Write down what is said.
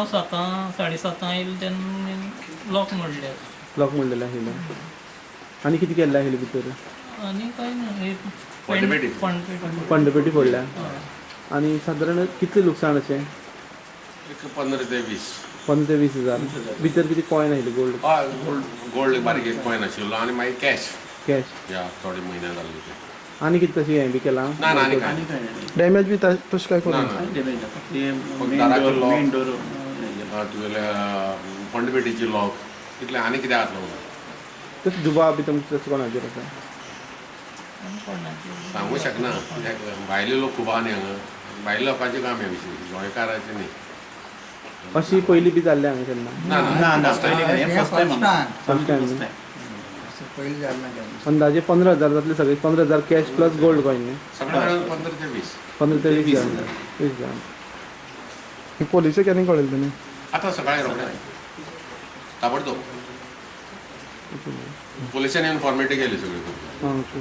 हांव सातां 7:30 येयलें तेन्ना लॉक मोडले. लॉक मोडलेलें आशिल्लें. आनी कितें केल्लें आशिल्लें भितर? आनी कांय ना, हे फंडपेटी. फंडपेटी. फंडपेटी फोडल्या. हय. आनी सादारण कितलें लुकसाण अशें? एक 15 ते 20. 15 ते 20 हजार. भितर कितें कॉयन आशिल्ले गोल्ड? हय, गोल्ड, गोल्ड बारीक एक कॉयन आशिल्लो आनी मागीर कॅश. कॅश. या थोडे म्हयने जाल्ले ते. आनी कितें तशें हें बी केलां? ना ना, आनी कांय आनी काय नाही. डॅमेज बी तशें काय ना. करूं? ना. डॅमेज ना, फक्त फक्त मेन दाराचें डोर lock. Main door. तुगेले फंडपेटीची लॉक, इतलें, आनी कितें जातलो? तशें दुबाव बी तुमचो तसो कोणाचेर आसा? आनी कोणाचेर? सांगू शकना, कित्याक भायले लोक खूब आहा न्ही हांगा. भायले लोकांचें काम हें विशय, गोंयकाराचें न्ही. अशी पयलीं बी जाल्लें हांगा केन्ना? ना. ना ना. First time. पयलीं काय, first time. First time. First time. पयलीं जालें ना केन्ना. अंदाजे 15 हजार जातले सगळे, 15 हजार कॅश प्लस गोल्ड कॉयन न्ही? सगळें मेळून 15 ते 20. 15 ते 20 हजार, 20 हजार. पोलिसाक केन्ना कळयलें तुमी? आतां सकाळी रोखडें ताबडतोब पोलिसांनी येवन फॉर्मेलिटी केली सगळी. आं, ओके.